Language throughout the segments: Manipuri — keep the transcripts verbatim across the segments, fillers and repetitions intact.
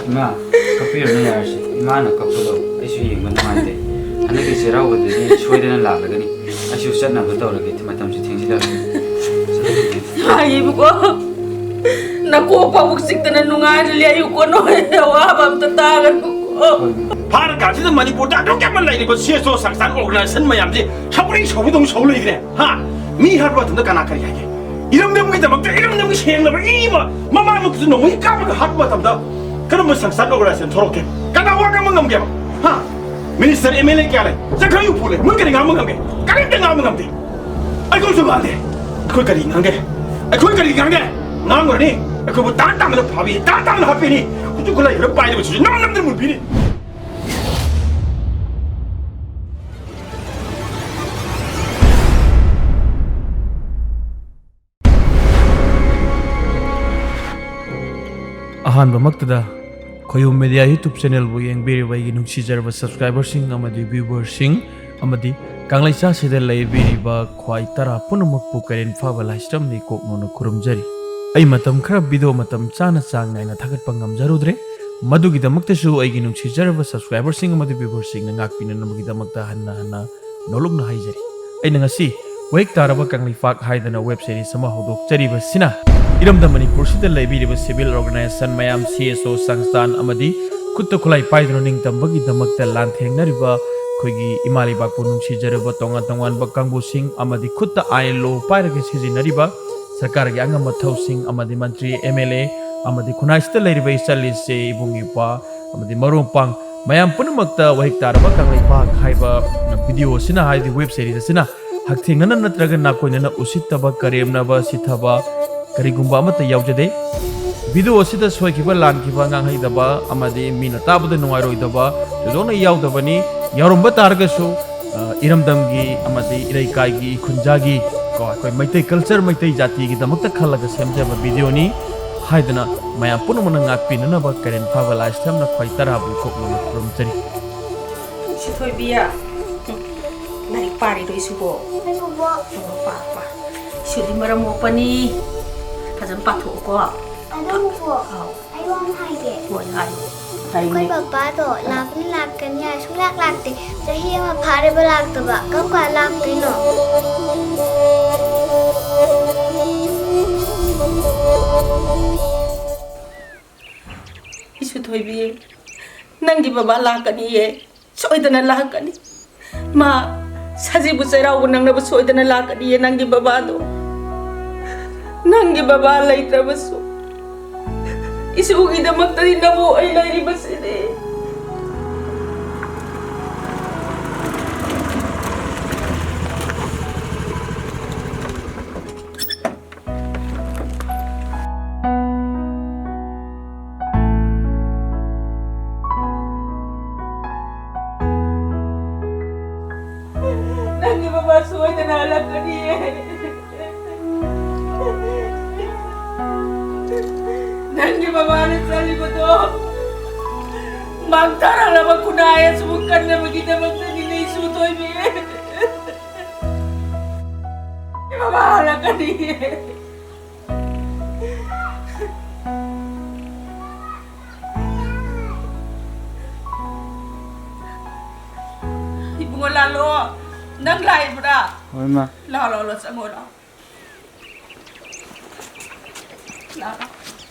ꯏꯃꯥ, ꯀꯞꯄꯤꯔꯨꯅꯨ, ꯌꯥꯔꯁꯤ꯫ ꯏꯃꯥꯅ ꯀꯞꯄꯗꯣ ꯑꯩꯁꯨ ꯌꯦꯡꯕ ꯅꯨꯡꯉꯥꯏꯇꯦ꯫ ꯍꯟꯗꯛꯀꯤ ꯆꯩꯔꯥꯎꯕꯗꯗꯤ ꯁꯣꯏꯗꯅ ꯂꯥꯛꯂꯒꯅꯤ꯫ ꯑꯩꯁꯨ ꯆꯠꯅꯕ ꯇꯧꯔꯒꯦ, ꯃꯇꯝꯁꯨ ꯊꯦꯡꯖꯤꯜꯂꯛꯂꯦ꯫ ꯆꯠꯂꯒꯦ꯫ ꯍꯥꯏꯌꯦꯕꯀꯣ, ꯅꯀꯣꯛ ꯐꯥꯎꯕ ꯆꯤꯛꯇꯅ ꯅꯨꯡꯉꯥꯏꯅ ꯂꯩꯌꯨꯀꯣ, ꯅꯣꯏ ꯑꯋꯥꯕ ꯑꯝꯇ ꯇꯥꯒꯅꯨꯀꯣ꯫ ꯍꯣꯏ꯫ ꯐꯥꯔ ꯀꯥꯟꯁꯤꯗ ꯃꯅꯤꯄꯨꯔꯗ ꯑꯗꯨꯛ ꯌꯥꯝꯅ ꯂꯩꯔꯤꯕ ꯁꯤ ꯑꯦꯁ ꯑꯣ ꯁꯪꯁꯊꯥꯟ ꯑꯣꯔꯒꯅꯥꯏꯖꯦꯁꯟ ꯃꯌꯥꯝꯁꯤ ꯁꯧꯔꯤ ꯁꯧꯕꯗꯧꯅ ꯁꯧ ꯂꯩꯈ꯭ꯔꯦ꯫ ꯍꯥ? ꯃꯤ ꯍꯥꯠꯄ ꯃꯇꯝꯗ ꯀꯅꯥ ꯀꯔꯤ ꯍꯥꯏꯒꯦ? ꯏꯔꯝꯗꯝꯒꯤꯗꯃꯛꯇ, ꯏꯔꯝꯗꯝꯒꯤ ꯁꯦꯡꯂꯕ ꯏ ꯑꯃ ꯃꯃꯥ ꯃꯈꯨꯠꯇ ꯅꯣꯡꯃꯩ ꯀꯥꯞꯂꯒ ꯍꯥꯠꯄ ꯃꯇꯝꯗ ꯀꯔꯝꯕ ꯁꯪꯁꯊꯥꯟ ꯑꯣꯔꯒꯅꯥꯏꯖꯦꯁꯟ ꯊꯣꯛꯂꯛꯀꯦ? ꯀꯅꯥ ꯋꯥ ꯉꯥꯡꯕ ꯉꯝꯒꯦꯕ? ꯍꯥ? ꯃꯤꯅꯤꯁꯇꯔ, ꯑꯦꯝ ꯑꯦꯜ ꯑꯦ ꯀꯌꯥ ꯂꯩ? ꯆꯈ꯭ꯔ ꯌꯨ ꯄꯨ ꯂꯩ꯫ ꯃꯣꯏ ꯀꯔꯤ ꯉꯥꯡꯕ ꯉꯝꯒꯦ? ꯀꯔꯤꯝꯇ ꯉꯥꯡꯕ ꯉꯝꯗꯦ꯫ ꯑꯩꯈꯣꯏꯁꯨ ꯉꯥꯡꯗꯦ꯫ ꯑꯩꯈꯣꯏ ꯀꯔꯤ ꯉꯥꯡꯒꯦ? ꯑꯩꯈꯣꯏ ꯀꯔꯤ ꯉꯥꯡꯒꯦ? ꯉꯥꯡꯉꯨꯔꯅꯤ꯫ ꯑꯩꯈꯣꯏꯕꯨ ꯇꯥꯡ ꯇꯥꯡꯅ ꯐꯥꯕꯤ, ꯇꯥꯡ ꯇꯥꯡꯅ ꯍꯥꯠꯄꯤꯅꯤ꯫ ꯈꯨꯠꯁꯨ ꯈꯨꯠꯂꯥꯏ ꯈꯔ ꯄꯥꯏꯔꯤꯕꯁꯤꯁꯨ ꯅꯝ ꯅꯝꯗꯅ ꯃꯨꯟꯕꯤꯅꯤ꯫ ꯑꯍꯥꯟꯕꯃꯛꯇꯗ ꯈꯣꯌꯨꯝ ꯃꯦꯗꯤꯌꯥ YouTube ꯆꯦꯅꯦꯜꯕꯨ ꯌꯦꯡꯕꯤꯔꯤꯕ ꯑꯩꯒꯤ ꯅꯨꯡꯁꯤꯖꯔꯕ ꯁꯕꯁꯀ꯭ꯔꯥꯏꯕꯔꯁꯤꯡ ꯑꯃꯗꯤ ꯚ꯭ꯌꯨꯋꯔꯁꯤꯡ ꯑꯃꯗꯤ ꯀꯪꯂꯩꯆꯥꯁꯤꯗ ꯂꯩꯕꯤꯔꯤꯕ ꯈ꯭ꯋꯥꯏ ꯇꯔꯥ ꯄꯨꯝꯅꯃꯛꯄꯨ ꯀꯔꯦꯟ ꯐꯥꯕ ꯂꯥꯏꯁ꯭ꯔꯝꯅ ꯏꯀꯣꯛ ꯅꯧꯅ ꯈꯨꯔꯨꯝꯖꯔꯤ꯫ ꯑꯩ ꯃꯇꯝ ꯈꯔ ꯚꯤꯗꯤꯑꯣ ꯃꯇꯝ ꯆꯥꯅ ꯆꯥꯡ ꯅꯥꯏꯅ ꯊꯥꯒꯠꯄ ꯉꯝꯖꯔꯨꯗ꯭ꯔꯦ꯫ ꯃꯗꯨꯒꯤꯗꯃꯛꯇꯁꯨ ꯑꯩꯒꯤ ꯅꯨꯡꯁꯤꯖꯔꯕ ꯁꯕꯁꯀ꯭ꯔꯥꯏꯕꯔꯁꯤꯡ ꯑꯃꯗꯤ ꯚ꯭ꯌꯨꯋꯔꯁꯤꯡꯅ ꯉꯥꯛꯄꯤꯅꯅꯕꯒꯤꯗꯃꯛꯇ ꯍꯟꯅ ꯍꯟꯅ ꯅꯣꯂꯨꯛꯅ ꯍꯥꯏꯖꯔꯤ꯫ ꯑꯩꯅ ꯉꯁꯤ ꯋꯥꯍꯤꯛ ꯇꯥꯔꯕ ꯀꯪꯂꯩꯄꯥꯛ ꯍꯥꯏꯗꯅ ꯋꯦꯕ ꯁꯤꯔꯤꯁ ꯑꯃ ꯍꯧꯗꯣꯛꯆꯔꯤꯕꯁꯤꯅ ꯏꯔꯝꯗꯝ ꯃꯅꯤꯄꯨꯔꯁꯤꯗ ꯂꯩꯕꯤꯔꯤꯕ ꯁꯤꯚꯤꯜ ꯑꯣꯔꯒꯅꯥꯏꯖꯦꯁꯟ ꯃꯌꯥꯝ, ꯁꯤ ꯑꯦꯁ ꯑꯣ ꯁꯪꯁꯊꯥꯟ ꯑꯃꯗꯤ ꯈꯨꯠꯇ ꯈꯨꯠꯂꯥꯏ ꯄꯥꯏꯗꯨꯅ ꯅꯤꯡꯇꯝꯕꯒꯤꯗꯃꯛꯇ ꯂꯥꯟꯊꯦꯡꯅꯔꯤꯕ ꯑꯩꯈꯣꯏꯒꯤ ꯏꯃꯥ ꯂꯩꯕꯥꯛꯄꯨ ꯅꯨꯡꯁꯤꯖꯔꯕ ꯇꯣꯉꯥꯟ ꯇꯣꯉꯥꯟꯕ ꯀꯥꯡꯕꯨꯁꯤꯡ ꯑꯃꯗꯤ ꯈꯨꯠꯇ ꯑꯥꯏꯟ ꯂꯣ ꯄꯥꯏꯔꯒ ꯁꯤꯖꯤꯟꯅꯔꯤꯕ ꯁꯔꯀꯥꯔꯒꯤ ꯑꯉꯝꯕ ꯊꯧꯁꯤꯡ ꯑꯃꯗꯤ ꯃꯟꯇ꯭ꯔꯤ, ꯑꯦꯝ ꯑꯦꯜ ꯑꯦ ꯑꯃꯗꯤ ꯈꯨꯟꯅꯥꯏꯁꯤꯗ ꯂꯩꯔꯤꯕ ꯏꯆꯜ ꯏꯆꯦ, ꯏꯕꯨꯡ ꯏꯄ꯭ꯋꯥ ꯑꯃꯗꯤ ꯃꯔꯨꯞ ꯃꯄꯥꯡ ꯃꯌꯥꯝ ꯄꯨꯝꯅꯃꯛꯇ ꯋꯥꯍꯤꯛ ꯇꯥꯔꯕ ꯀꯪꯂꯩꯄꯥꯛ ꯍꯥꯏꯕ ꯚꯤꯗꯤꯑꯣ ꯑꯁꯤꯅ, ꯍꯥꯏꯗꯤ ꯋꯦꯕ ꯁꯤꯔꯤꯁ ꯑꯁꯤꯅ ꯍꯛꯊꯦꯡꯅꯅ ꯅꯠꯇ꯭ꯔꯒ ꯅꯥꯀꯣꯏꯅꯅ ꯎꯁꯤꯠꯇꯕ, ꯀꯔꯦꯝꯅꯕ, ꯁꯤꯊꯕ ꯀꯔꯤꯒꯨꯝꯕ ꯑꯃꯠꯇ ꯌꯥꯎꯖꯗꯦ꯫ ꯚꯤꯗꯤꯑꯣ ꯑꯁꯤꯗ ꯁꯣꯏꯈꯤꯕ, ꯂꯥꯟꯈꯤꯕ, ꯉꯥꯡꯍꯩꯗꯕ ꯑꯃꯗꯤ ꯃꯤꯅ ꯇꯥꯕꯗ ꯅꯨꯡꯉꯥꯏꯔꯣꯏꯗꯕ ꯊꯣꯏꯗꯣꯛꯅ ꯌꯥꯎꯗꯕꯅꯤ꯫ ꯌꯥꯎꯔꯝꯕ ꯇꯥꯔꯒꯁꯨ, ꯑ, ꯏꯔꯝꯗꯝꯒꯤ ꯑꯃꯗꯤ ꯏꯔꯩꯀꯥꯏꯒꯤ, ꯏ ꯈꯨꯟꯖꯥꯒꯤ, ꯀꯣ, ꯑꯩꯈꯣꯏ ꯃꯩꯇꯩ ꯀꯜꯆꯔ, ꯃꯩꯇꯩ ꯖꯥꯇꯤꯒꯤꯗꯃꯛꯇ ꯈꯜꯂꯒ ꯁꯦꯝꯖꯕ ꯚꯤꯗꯤꯑꯣꯅꯤ ꯍꯥꯏꯗꯨꯅ ꯃꯌꯥꯝ ꯄꯨꯝꯅꯃꯛꯅ ꯉꯥꯛꯄꯤꯅꯅꯕ ꯀꯔꯦꯟ ꯐꯥꯕ ꯂꯥꯏꯁ꯭ꯔꯝꯅ ꯈ꯭ꯋꯥꯏ ꯇꯔꯥꯕꯨ ꯀꯣꯛꯅꯅ ꯈꯨꯔꯨꯝꯖꯔꯤ꯫ ꯁꯤꯊꯣꯏꯕꯤ, ꯂꯥꯏꯔꯤꯛ ꯄꯥꯔꯤꯔꯣ ꯏꯁꯨꯕꯣ? ꯑꯩꯕꯨꯕꯣ꯫ ꯑꯣ, ꯄꯥ, ꯄꯥ꯫ ꯏꯁꯨꯗꯤ ꯃꯔꯝ ꯃꯣꯛꯄꯅꯤ꯫ ꯐꯖꯅ ꯄꯥꯊꯣꯛꯑꯣꯀꯣ꯫ ꯑꯗꯨꯕꯨꯕꯣ꯫ ꯑꯥꯎ꯫ ꯑꯩ ꯍꯥꯏꯒꯦ꯫ ꯍꯣꯏ, ꯍꯥꯏ꯫ ꯑꯩꯈꯣꯏ ꯄꯄꯥꯗꯣ ꯂꯥꯛꯀꯅꯤ ꯂꯥꯛꯀꯅꯤ ꯍꯥꯏ, ꯁꯨꯡꯂꯥꯛ ꯂꯥꯛꯇꯦ꯫ ꯆꯍꯤ ꯑꯃ ꯐꯥꯔꯦꯕ ꯂꯥꯛꯇꯕ꯫ ꯀꯔꯝ ꯀꯥꯟ ꯂꯥꯛꯇꯣꯏꯅꯣ? ꯏꯁꯨ ꯊꯣꯏꯕꯤ, ꯅꯪꯒꯤ ꯕꯕꯥ ꯂꯥꯛꯀꯅꯤꯌꯦ꯫ ꯁꯣꯏꯗꯅ ꯂꯥꯛꯀꯅꯤ꯫ ꯃꯥ ꯁꯖꯤꯕꯨ ꯆꯩꯔꯥꯎꯕ ꯅꯪꯅꯕ ꯁꯣꯏꯗꯅ ꯂꯥꯛꯀꯅꯤꯌꯦ, ꯅꯪꯒꯤ ꯕꯕꯥꯗꯣ꯫ ꯅꯪꯒꯤ ꯕꯕꯥ ꯂꯩꯇ꯭ꯔꯕꯁꯨ ꯏꯁꯨꯒꯤꯗꯃꯛꯇꯗꯤ ꯅꯕꯨ ꯑꯩ ꯂꯩꯔꯤꯕꯁꯤꯗꯤ꯫ ꯅꯪꯒꯤ ꯕꯕꯥ ꯁꯣꯏꯗꯅ ꯍꯜꯂꯛꯀꯅꯤꯌꯦ꯫ ꯅꯪꯒꯤ ꯕꯕꯥꯅ ꯆꯠꯂꯤꯕꯗꯣ ꯃꯥꯡꯊꯔꯛꯂꯕ ꯈꯨꯟꯅꯥꯏ ꯑꯁꯤꯕꯨ ꯀꯟꯅꯕꯒꯤꯗꯃꯛꯇꯅꯤꯅꯦ, ꯏꯁꯨ ꯊꯣꯏꯕꯤ꯫ ꯕꯕꯥ ꯍꯜꯂꯛꯀꯅꯤꯌꯦ꯫ ꯏꯕꯨꯡꯉꯣ ꯂꯥꯜꯂꯣ, ꯅꯪ ꯂꯥꯛꯏꯕ꯭ꯔꯥ? ꯍꯣꯏ, ꯃꯥ꯫ ꯂꯥꯛꯑꯣ, ꯂꯥꯛꯑꯣ, ꯂꯥꯛꯑꯣ, ꯆꯪꯉꯣ, ꯂꯥꯛꯑꯣ꯫ ꯂꯥꯛꯑꯣ, ꯂꯥꯛꯑꯣ꯫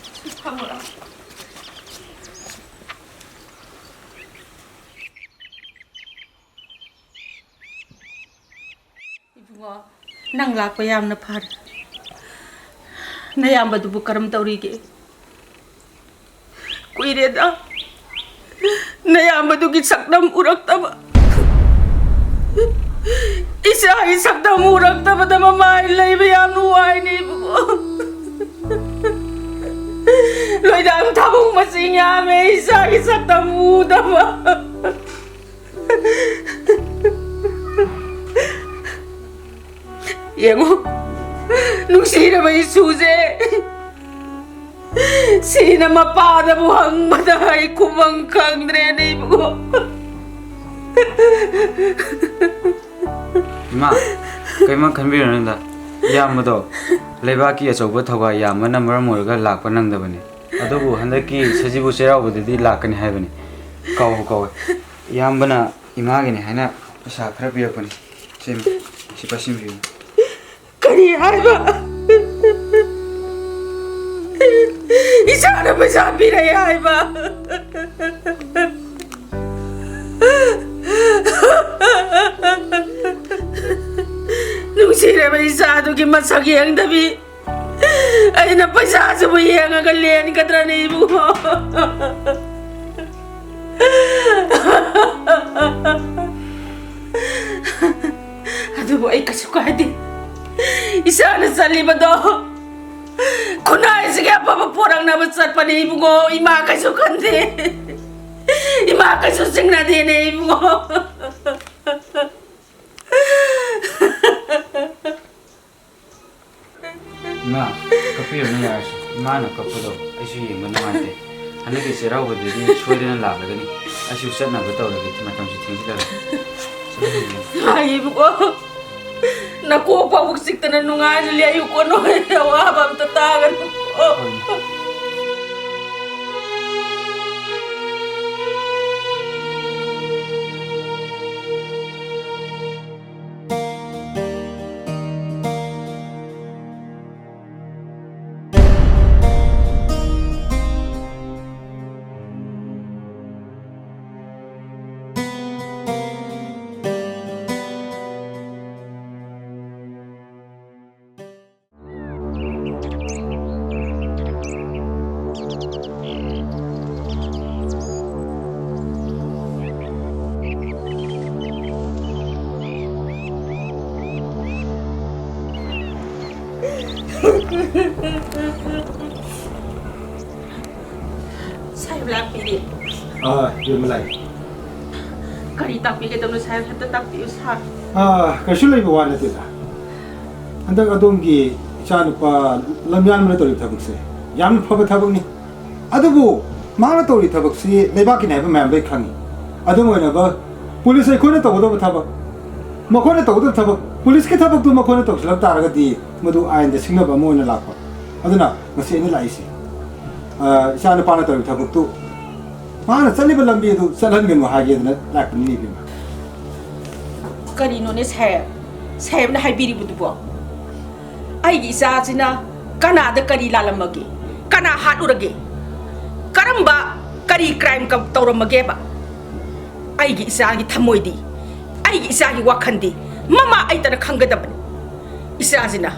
ꯐꯝꯃꯣ, ꯂꯥꯛꯑꯣ꯫ ꯏꯕꯨꯡꯉꯣ, ꯅꯪ ꯂꯥꯛꯄ ꯌꯥꯝꯅ ꯐꯔꯦ꯫ ꯅꯌꯥꯝꯕꯗꯨꯕꯨ ꯀꯔꯝ ꯇꯧꯔꯤꯒꯦ? ꯀꯨꯏꯔꯦꯗ ꯅꯌꯥꯝꯕꯗꯨꯒꯤ ꯁꯛꯇꯝ ꯎꯔꯛꯇꯕ꯫ ꯏꯆꯥꯒꯤ ꯁꯛꯇꯝ ꯎꯔꯛꯇꯕꯗ ꯃꯃꯥꯏ ꯂꯩꯕ ꯌꯥꯝ ꯅꯨꯡꯉꯥꯏꯅꯦ ꯏꯕꯨꯡꯉꯣ꯫ ꯂꯣꯏꯗꯥꯡ ꯊꯥꯕꯨꯡ ꯃꯁꯤꯡ ꯌꯥꯝꯃꯦ ꯏꯆꯥꯒꯤ ꯁꯛꯇꯝ ꯎꯗꯕ꯫ ꯌꯦꯡꯉꯨ, ꯅꯨꯡꯁꯤꯔꯕ ꯏꯁꯨꯁꯦ, ꯁꯤꯅ ꯃꯄꯥꯗꯕꯨ ꯍꯪꯕꯗ ꯑꯩ ꯈꯨꯃꯪ ꯈꯪꯗ꯭ꯔꯦꯅꯦ ꯏꯕꯨꯡꯉꯣ꯫ ꯏꯃꯥ, ꯀꯩꯝ ꯈꯟꯕꯤꯔꯨꯅꯨꯗ꯫ ꯏꯌꯥꯝꯕꯗꯣ ꯂꯩꯕꯥꯛꯀꯤ ꯑꯆꯧꯕ ꯊꯧꯒꯥꯏ ꯌꯥꯝꯕꯅ ꯃꯔꯝ ꯑꯣꯏꯔꯒ ꯂꯥꯛꯄ ꯅꯪꯗꯕꯅꯤ꯫ ꯑꯗꯨꯕꯨ ꯍꯟꯗꯛꯀꯤ ꯁꯖꯤꯕꯨ ꯆꯩꯔꯥꯎꯕꯗꯗꯤ ꯂꯥꯛꯀꯅꯤ ꯍꯥꯏꯕꯅꯤ꯫ ꯀꯥꯎꯕꯨ ꯀꯥꯎꯋꯦ꯫ ꯏꯌꯥꯝꯕꯅ ꯏꯃꯥꯒꯤꯅꯤ ꯍꯥꯏꯅ ꯄꯩꯁꯥ ꯈꯔ ꯄꯤꯔꯛꯄꯅꯤ꯫ ꯁꯦ, ꯁꯤ ꯄꯥꯏꯁꯤꯟꯕꯤꯌꯨ꯫ ꯀꯔꯤ ꯍꯥꯏꯕ? ꯏꯆꯥꯅ ꯄꯩꯁꯥ ꯄꯤꯔꯛꯑꯦ ꯍꯥꯏꯕ? ꯅꯨꯡꯁꯤꯔꯕ ꯏꯆꯥꯗꯨꯒꯤ ꯃꯁꯛ ꯌꯦꯡꯗꯕꯤ, ꯑꯩꯅ ꯄꯩꯁꯥꯁꯤꯕꯨ ꯌꯦꯡꯉꯒ ꯂꯦꯟꯒꯗ꯭ꯔꯅꯦ, ꯏꯕꯨꯡꯉꯣ? ꯑꯗꯨꯕꯨ ꯑꯩ ꯀꯩꯁꯨ ꯀꯥꯏꯗꯦ꯫ ꯏꯆꯥꯅ ꯆꯠꯂꯤꯕꯗꯣ ꯈꯨꯟꯅꯥꯏꯁꯤꯒꯤ ꯑꯐꯕ ꯄꯣꯔꯛꯅꯕ ꯆꯠꯄꯅꯦ, ꯏꯕꯨꯡꯉꯣ꯫ ꯏꯃꯥ ꯀꯩꯁꯨ ꯈꯟꯗꯦ꯫ ꯏꯃꯥ ꯀꯩꯁꯨ ꯆꯤꯡꯅꯗꯦꯅꯦ, ꯏꯕꯨꯡꯉꯣ꯫ ꯏꯃꯥ, ꯀꯞꯄꯤꯔꯨꯅꯨ, ꯌꯥꯔꯁꯤ꯫ ꯏꯃꯥꯅ ꯀꯞꯄꯗꯣ ꯑꯩꯁꯨ ꯌꯦꯡꯕ ꯅꯨꯡꯉꯥꯏꯇꯦ꯫ ꯍꯟꯗꯛꯀꯤ ꯆꯩꯔꯥꯎꯕꯗꯨꯗꯤ ꯁꯣꯏꯗꯅ ꯂꯥꯛꯂꯒꯅꯤ꯫ ꯑꯩꯁꯨ ꯆꯠꯅꯕ ꯇꯧꯔꯒꯦ, ꯃꯇꯝꯁꯨ ꯊꯦꯡꯖꯤꯜꯂꯛꯑꯦ꯫ ꯆꯠꯂꯒꯦ꯫ ꯉꯥꯏ, ꯏꯕꯨꯡꯉꯣ, ꯅꯀꯣꯛ ꯐꯥꯎꯕ ꯆꯤꯛꯇꯅ ꯅꯨꯡꯉꯥꯏꯅ ꯂꯩꯌꯨꯀꯣ꯫ ꯅꯣꯏ ꯑꯋꯥꯕ ꯑꯝꯇ ꯇꯥꯒꯅꯨꯀꯣ꯫ ꯍꯣꯏ꯫ ꯁꯥꯍꯦꯕ ꯂꯥꯛꯄꯤꯔꯦ꯫ ꯑꯥ, ꯏꯕꯦꯝꯃ ꯂꯥꯛꯑꯦ꯫ ꯀꯔꯤ ꯇꯥꯛꯄꯤꯒꯗꯕꯅꯣ ꯁꯥꯍꯦꯕ? ꯍꯦꯛꯇ ꯇꯥꯛꯄꯤꯌꯨ ꯁꯥꯔ꯫ ꯑꯥ, ꯀꯩꯁꯨ ꯂꯩꯕ ꯋꯥ ꯅꯠꯇꯦꯗ꯫ ꯍꯟꯗꯛ ꯑꯗꯣꯝꯒꯤ ꯏꯆꯥꯅꯨꯄꯥ ꯂꯝꯌꯥꯟꯕꯅ ꯇꯧꯔꯤꯕ ꯊꯕꯛꯁꯦ ꯌꯥꯝꯅ ꯐꯕ ꯊꯕꯛꯅꯤ꯫ ꯑꯗꯨꯕꯨ ꯃꯍꯥꯛꯅ ꯇꯧꯔꯤ ꯊꯕꯛꯁꯤ ꯂꯩꯕꯥꯛꯀꯤꯅꯤ ꯍꯥꯏꯕ ꯃꯌꯥꯝ ꯂꯣꯏ ꯈꯪꯉꯤ꯫ ꯑꯗꯨꯝ ꯑꯣꯏꯅꯕ ꯄꯨꯂꯤꯁ ꯑꯩꯈꯣꯏꯅ ꯇꯧꯒꯗꯕ ꯊꯕꯛ, ꯃꯈꯣꯏꯅ ꯇꯧꯒꯗꯕ ꯊꯕꯛ, ꯄꯨꯂꯤꯁꯀꯤ ꯊꯕꯛꯇꯨ ꯃꯈꯣꯏꯅ ꯇꯧꯁꯤꯜꯂꯛ ꯇꯥꯔꯒꯗꯤ ꯃꯗꯨ ꯑꯥꯏꯟꯗ ꯁꯤꯡꯅꯕ ꯑꯃ ꯑꯣꯏꯅ ꯂꯥꯛꯄ꯫ ꯑꯗꯨꯅ ꯉꯁꯤ ꯑꯩꯅ ꯂꯥꯛꯏꯁꯤ꯫ ꯑ, ꯏꯆꯥ ꯅꯨꯄꯥꯅ ꯇꯧꯔꯤꯕ ꯊꯕꯛꯇꯨ, ꯃꯥꯅ ꯆꯠꯂꯤꯕ ꯂꯝꯕꯤ ꯑꯗꯨ ꯆꯠꯍꯟꯒꯅꯨ ꯍꯥꯏꯒꯦꯗꯅ ꯂꯥꯛꯄꯅꯤ, ꯏꯕꯦꯝꯃ꯫ ꯀꯔꯤꯅꯣꯅꯦ ꯁꯥꯍꯦꯕ? ꯁꯥꯍꯦꯕꯅ ꯍꯥꯏꯕꯤꯔꯤꯕꯗꯨꯕꯣ? ꯑꯩꯒꯤ ꯏꯆꯥꯁꯤꯅ ꯀꯅꯥꯗ ꯀꯔꯤ ꯂꯥꯜꯂꯝꯃꯒꯦ? ꯀꯅꯥ ꯍꯥꯠꯂꯨꯔꯒꯦ? ꯀꯔꯝꯕ ꯀꯔꯤ crime ꯀ-, ꯇꯧꯔꯝꯃꯒꯦꯕ? ꯑꯩꯒꯤ ꯏꯆꯥꯒꯤ ꯊꯃꯣꯏꯗꯤ, ꯑꯩꯒꯤ ꯏꯆꯥꯒꯤ ꯋꯥꯈꯜꯗꯤ ꯃꯃꯥ ꯑꯩꯇꯅ ꯈꯪꯒꯗꯕꯅꯤ꯫ ꯏꯆꯥꯁꯤꯅ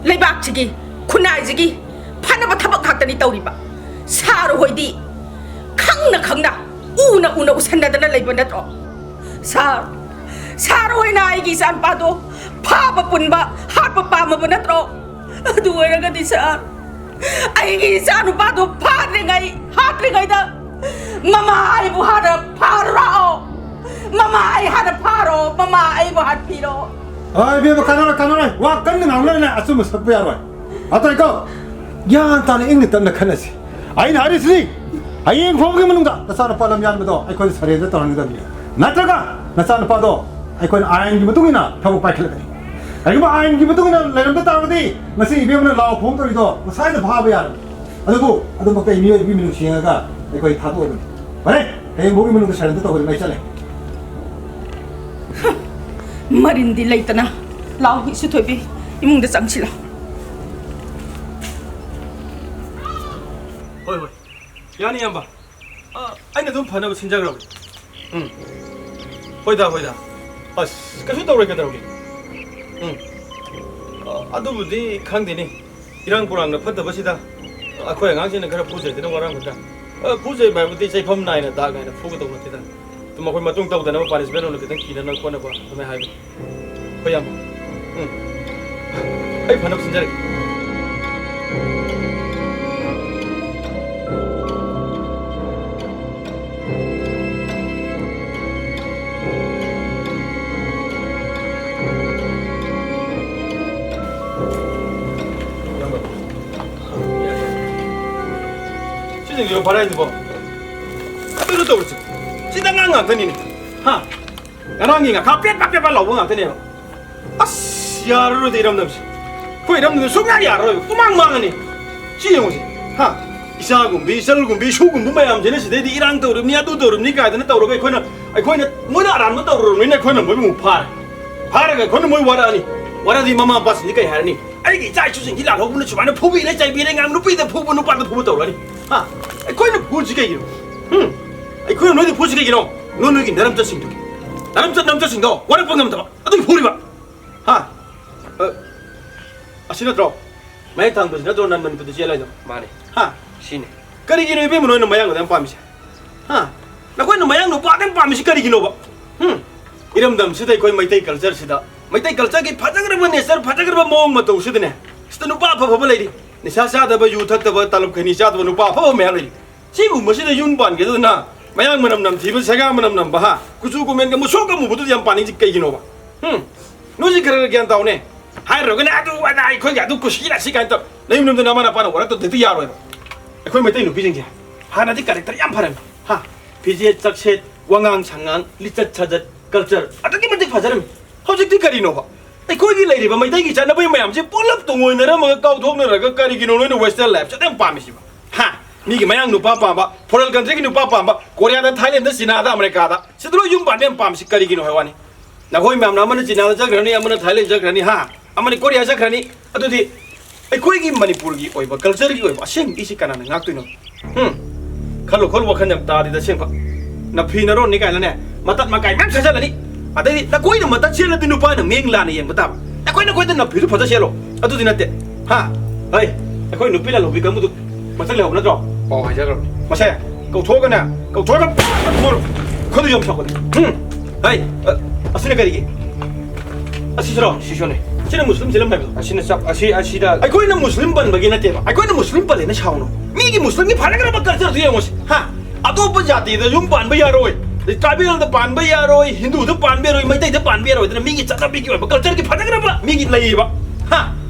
ꯂꯩꯕꯥꯛꯁꯤꯒꯤ, ꯈꯨꯟꯅꯥꯏꯁꯤꯒꯤ ꯐꯅꯕ ꯊꯕꯛ ꯉꯥꯛꯇꯅꯤ ꯇꯧꯔꯤꯕ꯫ ꯁꯥꯔ ꯍꯣꯏꯗꯤ ꯈꯪꯅ ꯈꯪꯅ, ꯎꯅ ꯎꯅ ꯎꯁꯟꯅꯗꯅ ꯂꯩꯕ ꯅꯠꯇ꯭ꯔꯣ? ꯁꯥꯔ, ꯁꯥꯔ ꯍꯣꯏꯅ ꯑꯩꯒꯤ ꯏꯆꯥꯅꯨꯄꯥꯗꯣ ꯐꯥꯕ ꯄꯨꯟꯕ, ꯍꯥꯠꯄ ꯄꯥꯝꯃꯕ ꯅꯠꯇ꯭ꯔꯣ? ꯑꯗꯨ ꯑꯣꯏꯔꯒꯗꯤ ꯁꯥꯔ, ꯑꯩꯒꯤ ꯏꯆꯥꯅꯨꯄꯥꯗꯣ ꯐꯥꯗ꯭ꯔꯤꯉꯩ, ꯍꯥꯠꯇ꯭ꯔꯤꯉꯩꯗ ꯃꯃꯥ ꯑꯩꯕꯨ ꯍꯥꯟꯅ ꯐꯥꯔꯨꯔꯣ꯫ ꯃꯃꯥ ꯑꯩ ꯍꯥꯟꯅ ꯐꯥꯔꯣ꯫ ꯃꯃꯥ ꯑꯩꯕꯨ ꯍꯥꯠꯄꯤꯔꯣ꯫ ꯑ, ꯏꯕꯦꯝꯃ, ꯀꯥꯟꯅꯔꯣꯏ, ꯀꯥꯟꯅꯔꯣꯏ꯫ ꯋꯥ ꯀꯟꯅ ꯉꯥꯡꯅꯔꯅꯦ, ꯑꯆꯨꯝꯕ ꯁꯛꯄ ꯌꯥꯔꯣꯏ꯫ ꯑꯇꯩꯀꯣ, ꯒ꯭ꯌꯥꯟ ꯇꯥꯅ ꯏꯪꯅ ꯇꯞꯅ ꯈꯟꯅꯁꯤ꯫ ꯑꯩꯅ ꯍꯥꯏꯔꯤꯁꯤꯅꯤ, ꯍꯌꯦꯡ ꯐꯥꯎꯕꯒꯤ ꯃꯅꯨꯡꯗ ꯅꯆꯥꯅꯨꯄꯥ ꯂꯝꯌꯥꯟꯕꯗꯣ ꯑꯩꯈꯣꯏꯅ surrender ꯇꯧꯍꯟꯒꯗꯕꯅꯤ꯫ ꯅꯠꯇ꯭ꯔꯒ ꯅꯆꯥꯅꯨꯄꯥꯗꯣ ꯑꯩꯈꯣꯏꯅ ꯑꯥꯏꯟꯒꯤ ꯃꯇꯨꯡ ꯏꯟꯅ ꯊꯕꯛ ꯄꯥꯏꯈꯠꯂꯛꯀꯅꯤ꯫ ꯀꯔꯤꯒꯨꯝꯕ ꯑꯥꯏꯟꯒꯤ ꯃꯇꯨꯡ ꯏꯟꯅ ꯂꯩꯔꯝꯕ ꯇꯥꯔꯒꯗꯤ ꯉꯁꯤ ꯏꯕꯦꯝꯃꯅ ꯂꯥꯎ ꯈꯣꯡ ꯇꯧꯔꯤꯗꯣ ꯉꯁꯥꯏꯗ ꯐꯥꯕ ꯌꯥꯔꯕꯅꯤ꯫ ꯑꯗꯨꯕꯨ ꯑꯗꯨꯃꯛꯇ ꯃꯤꯑꯣꯏꯕꯒꯤ ꯃꯤꯅꯨꯡꯁꯤ ꯌꯦꯡꯉꯒ ꯑꯩꯈꯣꯏ ꯊꯥꯗꯣꯛꯑꯕꯅꯤ꯫ ꯐꯔꯦ, ꯍꯌꯦꯡ ꯐꯥꯎꯒꯤ ꯃꯅꯨꯡꯗ surrender ꯇꯧꯕꯗ ꯃꯩ ꯆꯠꯂꯦ꯫ ꯃꯔꯤꯟꯗꯤ ꯂꯩꯇꯅ꯫ ꯂꯥꯎ, ꯏꯁꯨ ꯊꯣꯏꯕꯤ, ꯏꯃꯨꯡꯗ ꯆꯪꯁꯤꯜꯂꯣ꯫ ꯍꯣꯏ, ꯍꯣꯏ꯫ ꯌꯥꯅꯤ, ꯏꯌꯥꯝꯕ꯫ ꯑ, ꯑꯩꯅ ꯑꯗꯨꯝ ꯐꯅꯕ ꯁꯤꯟꯖꯈ꯭ꯔꯕꯅꯤ꯫ ꯎꯝ꯫ ꯍꯣꯏꯗ, ꯍꯣꯏꯗ꯫ ꯑꯁ, ꯀꯩꯁꯨ ꯇꯧꯔꯣꯏ, ꯀꯩꯗꯧꯔꯒꯦ? ꯎꯝ꯫ ꯑ, ꯑꯗꯨꯕꯨꯗꯤ ꯈꯪꯗꯦꯅꯦ꯫ ꯏꯔꯥꯡ ꯄꯨꯔꯥꯡꯅ ꯐꯠꯇꯕꯁꯤꯗ ꯑꯩꯈꯣꯏ ꯑꯉꯥꯡꯁꯤꯡꯅ ꯈꯔ ꯐꯨꯖꯩꯗꯅ ꯋꯥꯔꯝꯒꯗ꯭ꯔꯥ? ꯑ, ꯐꯨꯖꯩꯕ ꯍꯥꯏꯕꯗꯤ ꯆꯩꯐꯝ ꯅꯥꯏꯅ ꯗꯥꯛ ꯅꯥꯏꯅ ꯐꯨꯒꯗꯧꯕ ꯅꯠꯇꯦꯗ꯫ ꯑꯗꯨꯝ ꯑꯩꯈꯣꯏ ꯃꯇꯨꯡ ꯇꯧꯗꯅꯕ punishment ꯑꯣꯏꯅ ꯈꯤꯇꯪ ꯀꯤꯅꯅꯕ ꯈꯣꯠꯅꯕ ꯑꯗꯨꯃꯥꯏꯅ ꯍꯥꯏꯕꯅꯤ꯫ ꯍꯣꯏ, ꯏꯌꯥꯝꯕ꯫ ꯎꯝ꯫ ꯑꯩ ꯐꯅꯕ ꯁꯤꯟꯖꯔꯒꯦ꯫ ꯏꯌꯥꯝꯕ꯫ ꯁꯤꯁꯤꯡꯁꯤꯕꯨ ꯐꯔꯦ ꯍꯥꯏꯗꯨꯕꯣ? ꯀꯩꯅꯣ ꯇꯧꯔꯤꯁꯤ? ꯁꯤꯗ ꯑꯉꯥꯡ ꯉꯥꯛꯇꯅꯤꯅꯦ꯫ ꯍꯥ? ꯉꯔꯥꯡꯒꯤ ꯉꯥꯈꯥ ꯄꯦꯠꯄ ꯄꯦꯠꯄ ꯂꯥꯎꯕ ꯉꯥꯛꯇꯅꯦꯕ꯫ ꯑꯁ, ꯌꯥꯔꯔꯣꯏꯗ ꯏꯔꯝꯗꯝꯁꯦ꯫ ꯑꯩꯈꯣꯏ ꯏꯔꯝꯗꯝꯁꯦ ꯁꯨꯡꯌꯥ ꯌꯥꯔꯔꯣꯏꯕ꯫ ꯄꯨꯃꯥꯡ ꯃꯥꯡꯉꯅꯤ꯫ ꯁꯤ ꯌꯦꯡꯉꯨꯁꯦ꯫ ꯍꯥ? ꯏꯆꯥꯒꯨꯝꯕꯤ, ꯏꯆꯜꯒꯨꯝꯕꯤ, ꯏꯁꯨꯒꯨꯝꯕ ꯃꯌꯥꯝꯁꯤꯅ ꯁꯤꯗꯩꯗꯤ ꯏꯔꯥꯡ ꯇꯧꯔꯤꯕꯅꯤ, ꯑꯗꯨ ꯇꯧꯔꯤꯕꯅꯤ ꯀꯥꯏꯗꯅ ꯇꯧꯔꯒ ꯑꯩꯈꯣꯏꯅ, ꯑꯩꯈꯣꯏꯅ, ꯃꯣꯏꯅ ꯑꯔꯥꯟꯕ ꯇꯧꯔꯨꯔꯕꯅꯤꯅ ꯑꯩꯈꯣꯏꯅ ꯃꯣꯏꯕꯨ ꯑꯃꯨꯛ ꯐꯥꯔꯦ꯫ ꯐꯥꯔꯒ ꯑꯩꯈꯣꯏꯅ ꯃꯣꯏ ꯋꯥꯔꯛꯑꯅꯤ꯫ ꯋꯥꯔꯛꯑꯗꯤ ꯃꯃꯥ ꯃꯄꯥꯁꯤꯡꯗꯤ ꯀꯩ ꯍꯥꯏꯔꯅꯤ? "ꯑꯩꯒꯤ ꯏꯆꯥ ꯏꯁꯨꯁꯤꯡꯁꯤ ꯂꯥꯜꯍꯧꯕꯅ ꯁꯨꯃꯥꯏꯅ ꯐꯨꯕꯤꯔꯦ, ꯆꯩꯕꯤꯔꯦ, ꯉꯥꯡ ꯅꯨꯄꯤꯗ ꯐꯨꯕ, ꯅꯨꯄꯥꯗ ꯐꯨꯕ ꯇꯧꯔꯛꯑꯅꯤ"꯫ ꯍꯥ? ꯑꯩꯈꯣꯏꯅ ꯐꯨꯔꯤꯁꯤ ꯀꯩꯒꯤꯅꯣ? ꯍꯨꯝ? ꯑꯩꯈꯣꯏꯅ ꯅꯣꯏꯗ ꯐꯨꯔꯤꯁꯤ ꯀꯩꯒꯤꯅꯣ? ꯅꯣꯏ ꯅꯣꯏꯒꯤ ꯅꯔꯝꯆꯠꯁꯤꯡꯗꯨꯒꯤ, ꯅꯔꯝꯆꯠ ꯅꯔꯝꯆꯠꯁꯤꯡꯗꯣ ꯋꯥꯔꯛꯄ ꯉꯝꯗꯕ, ꯑꯗꯨꯒꯤ ꯐꯨꯔꯤꯕ꯫ ꯍꯥ? ꯑ, ꯑꯁꯤ ꯅꯠꯇ꯭ꯔꯣ? ꯃꯌꯦꯛ ꯊꯥꯡꯕꯁꯤ ꯅꯠꯇ꯭ꯔꯣ ꯅꯟ ꯃꯅꯤꯄꯨꯔꯗ ꯆꯦꯜꯂꯦ ꯍꯥꯏꯗꯣ? ꯃꯥꯅꯦ꯫ ꯍꯥ? ꯁꯤꯅꯦ꯫ ꯀꯔꯤꯒꯤꯅꯣ ꯏꯕꯦꯝꯃ ꯅꯣꯏꯅ ꯃꯌꯥꯡ ꯑꯗꯨ ꯌꯥꯝ ꯄꯥꯝꯃꯤꯁꯦ? ꯍꯥ? ꯅꯈꯣꯏꯅ ꯃꯌꯥꯡ ꯅꯨꯄꯥ ꯑꯗꯨ ꯌꯥꯝ ꯄꯥꯝꯃꯤꯁꯤ ꯀꯔꯤꯒꯤꯅꯣꯕ? ꯍꯨꯝ? ꯏꯔꯝꯗꯝꯁꯤꯗ ꯑꯩꯈꯣꯏ ꯃꯩꯇꯩ culture ꯁꯤꯗ, ꯃꯩꯇꯩ culture ꯒꯤ ꯐꯖꯈ꯭ꯔꯕ nature, ꯐꯖꯈ꯭ꯔꯕ ꯃꯑꯣꯡ ꯃꯇꯧꯁꯤꯗꯅꯦ, ꯁꯤꯗ ꯅꯨꯄꯥ ꯑꯐ ꯑꯐꯕ ꯂꯩꯔꯤ꯫ ꯅꯤꯁꯥ ꯆꯥꯗꯕ, ꯌꯨ ꯊꯛꯇꯕ, ꯇꯥꯂꯨꯞ ꯈꯩꯅꯤ ꯆꯥꯗꯕ ꯅꯨꯄꯥ ꯑꯐꯕ ꯃꯌꯥꯝ ꯂꯩꯔꯤ꯫ ꯁꯤꯒꯨꯝꯕꯁꯤꯗ ꯌꯨꯝ ꯄꯥꯟꯒꯗꯗꯅ ꯃꯌꯥꯡ ꯃꯅꯝ ꯅꯝꯊꯤꯕ, ꯁꯦꯒꯥ ꯃꯅꯝ ꯅꯝꯕ, ꯍꯥ? ꯀꯨꯆꯨ ꯀꯨꯃꯦꯟꯒ ꯃꯨꯁꯨꯛꯀ ꯃꯨꯕꯗꯨꯗꯤ ꯌꯥꯝ ꯄꯥꯅꯤꯡꯁꯤ ꯀꯩꯒꯤꯅꯣꯕ? ꯍꯨꯝ? ꯅꯣꯏꯁꯤ ꯈꯔ ꯈꯔ ꯒ꯭ꯌꯥꯟ ꯇꯥꯎꯅꯦ꯫ ꯍꯥꯏꯔꯨꯔꯒꯅ ꯑꯗꯨ ꯑꯗꯥ ꯑꯩꯈꯣꯏꯒꯤ ꯑꯗꯨ ꯀꯨꯁꯤ ꯔꯥꯁꯤ ꯀꯥꯏꯅ ꯇꯧ꯫ ꯅꯌꯨꯝ ꯌꯨꯝꯗ ꯅꯃꯥ ꯅꯄꯥꯅ ꯋꯥꯔꯛꯇꯕꯗꯤ ꯍꯦꯛꯇ ꯌꯥꯔꯣꯏꯕ꯫ ꯑꯩꯈꯣꯏ ꯃꯩꯇꯩ ꯅꯨꯄꯤꯁꯤꯡꯁꯦ ꯍꯥꯟꯅꯗꯤ character ꯌꯥꯝ ꯐꯔꯝꯃꯤ꯫ ꯍꯥ? ꯐꯤꯖꯦꯠ ꯆꯛꯁꯦꯠ, ꯋꯥꯉꯥꯡ ꯁꯉꯥꯡ, ꯂꯤꯆꯠ ꯁꯥꯖꯠ, culture ꯑꯗꯨꯛꯀꯤ ꯃꯇꯤꯛ ꯐꯖꯔꯝꯃꯤ꯫ ꯍꯧꯖꯤꯛꯇꯤ ꯀꯔꯤꯅꯣꯕ? ꯑꯩꯈꯣꯏꯒꯤ ꯂꯩꯔꯤꯕ ꯃꯩꯇꯩꯒꯤ ꯆꯠꯅꯕꯤ ꯃꯌꯥꯝꯁꯦ ꯄꯨꯂꯞ ꯇꯣꯡꯑꯣꯏꯅꯔꯝꯃꯒ ꯀꯥꯎꯊꯣꯛꯅꯔꯒ ꯀꯔꯤꯒꯤꯅꯣ ꯅꯣꯏꯅ western life ꯁꯦ ꯑꯗꯨ ꯌꯥꯝ ꯄꯥꯝꯃꯤꯁꯤꯕꯣ? ꯍꯥ? ꯃꯤꯒꯤ ꯃꯌꯥꯡ ꯅꯨꯄꯥ ꯄꯥꯝꯕ, foreign country ꯒꯤ ꯅꯨꯄꯥ ꯄꯥꯝꯕ, ꯀꯣꯔꯤꯌꯥꯗ, ꯊꯥꯏꯂꯦꯟꯗ, ꯆꯤꯅꯥꯗ, ꯑꯃꯦꯔꯤꯀꯥꯗ, ꯁꯤꯗ ꯂꯣꯏ ꯌꯨꯝ ꯄꯥꯟꯕ ꯌꯥꯝ ꯄꯥꯝꯃꯤꯁꯤ ꯀꯔꯤꯒꯤꯅꯣ ꯍꯥꯏ ꯋꯥꯅꯤ? ꯅꯈꯣꯏ ꯃꯌꯥꯝꯅ ꯑꯃꯅ ꯆꯤꯅꯥꯗ ꯆꯠꯈ꯭ꯔꯅꯤ, ꯑꯃꯅ ꯊꯥꯏꯂꯦꯟ ꯆꯠꯈ꯭ꯔꯅꯤ, ꯍꯥ? ꯑꯃꯅ ꯀꯣꯔꯤꯌꯥ ꯆꯠꯈ꯭ꯔꯅꯤ꯫ ꯑꯗꯨꯗꯤ ꯑꯩꯈꯣꯏꯒꯤ ꯃꯅꯤꯄꯨꯔꯒꯤ ꯑꯣꯏꯕ culture ꯒꯤ ꯑꯣꯏꯕ ꯑꯁꯦꯡꯕ ꯏꯁꯤ ꯀꯅꯥꯅ ꯉꯥꯛꯇꯣꯏꯅꯣ? ꯎꯝ? ꯈꯜꯂꯨ ꯈꯜꯂꯨ, ꯋꯥꯈꯜ ꯌꯥꯝ ꯇꯥꯗꯦꯗ ꯑꯁꯦꯡꯕ꯫ ꯅꯐꯤ ꯅꯔꯣꯟꯅꯤ ꯀꯥꯏꯅꯅꯦ, ꯃꯇꯠ ꯃꯀꯥꯏ ꯃꯌꯥꯝ ꯁꯦꯠꯆꯜꯂꯅꯤ꯫ ꯑꯗꯩꯗꯤ ꯅꯈꯣꯏꯅ ꯃꯇꯠ ꯁꯦꯠꯂꯗꯤ ꯅꯨꯄꯥꯅ ꯃꯤꯠꯌꯦꯡ ꯂꯥꯟꯅ ꯌꯦꯡꯕ ꯇꯥꯕ꯫ ꯅꯈꯣꯏ ꯅꯈꯣꯏꯗ ꯅꯐꯤꯗꯨ ꯐꯖ ꯁꯦꯠꯂꯣ꯫ ꯑꯗꯨꯗꯤ ꯅꯠꯇꯦ꯫ ꯍꯥ? ꯍꯩ, ꯑꯩꯈꯣꯏ ꯅꯨꯄꯤ ꯂꯥꯂꯣꯡꯕꯤ ꯀꯥꯡꯕꯨꯗꯨ ꯃꯁꯛ ꯂꯩꯍꯧꯕ ꯅꯠꯇ꯭ꯔꯣ? ꯄꯥꯎ ꯍꯥꯏꯖꯈ꯭ꯔꯕꯅꯤ꯫ ꯃꯁꯦ, ꯀꯧꯊꯣꯛꯑꯒꯅꯦ, ꯀꯧꯊꯣꯛꯑꯒ ꯄꯥꯛ ꯀꯧꯊꯣꯛꯑꯣ꯫ ꯈꯨꯗꯨ ꯌꯥꯝ ꯁꯥꯎꯒꯠꯂꯦ꯫ ꯎꯝ꯫ ꯍꯩ, ꯑ, ꯑꯁꯤꯅ ꯀꯔꯤꯒꯤ? ꯑꯁꯤꯁꯤꯔꯣ? ꯁꯤꯁꯨꯅꯦ꯫ ꯁꯤꯅ ꯃꯨꯁꯂꯤꯝ ꯐꯤꯂꯝ ꯍꯥꯏꯕꯗꯣ? ꯑꯁꯤꯅ ꯆꯞ, ꯑꯁꯤ, ꯑꯁꯤꯗ ꯑꯩꯈꯣꯏꯅ ꯃꯨꯁꯂꯤꯝ ꯄꯟꯕꯒꯤ ꯅꯠꯇꯦꯕ꯫ ꯑꯩꯈꯣꯏꯅ ꯃꯨꯁꯂꯤꯝ ꯄꯜꯂꯦꯅ ꯁꯥꯎꯅꯨ꯫ ꯃꯤꯒꯤ ꯃꯨꯁꯂꯤꯝꯒꯤ ꯐꯖꯈ꯭ꯔꯕ culture ꯗꯨ ꯌꯦꯡꯉꯨꯁꯤ꯫ ꯍꯥ? ꯑꯇꯣꯞꯄ ꯖꯥꯇꯤꯗ ꯌꯨꯝ ꯄꯥꯟꯕ ꯌꯥꯔꯣꯏ, tribal ꯗ ꯄꯥꯟꯕ ꯌꯥꯔꯣꯏ, ꯍꯤꯟꯗꯨꯗ ꯄꯥꯟꯕ ꯌꯥꯔꯣꯏ, ꯃꯩꯇꯩꯗ ꯄꯥꯟꯕ ꯌꯥꯔꯣꯏ꯫ ꯑꯗꯨꯅ ꯃꯤꯒꯤ ꯆꯠꯅꯕꯤꯒꯤ ꯑꯣꯏꯕ culture ꯒꯤ ꯐꯖꯈ꯭ꯔꯕ ꯃꯤꯒꯤ ꯂꯩꯌꯦꯕ꯫ ꯍꯥ?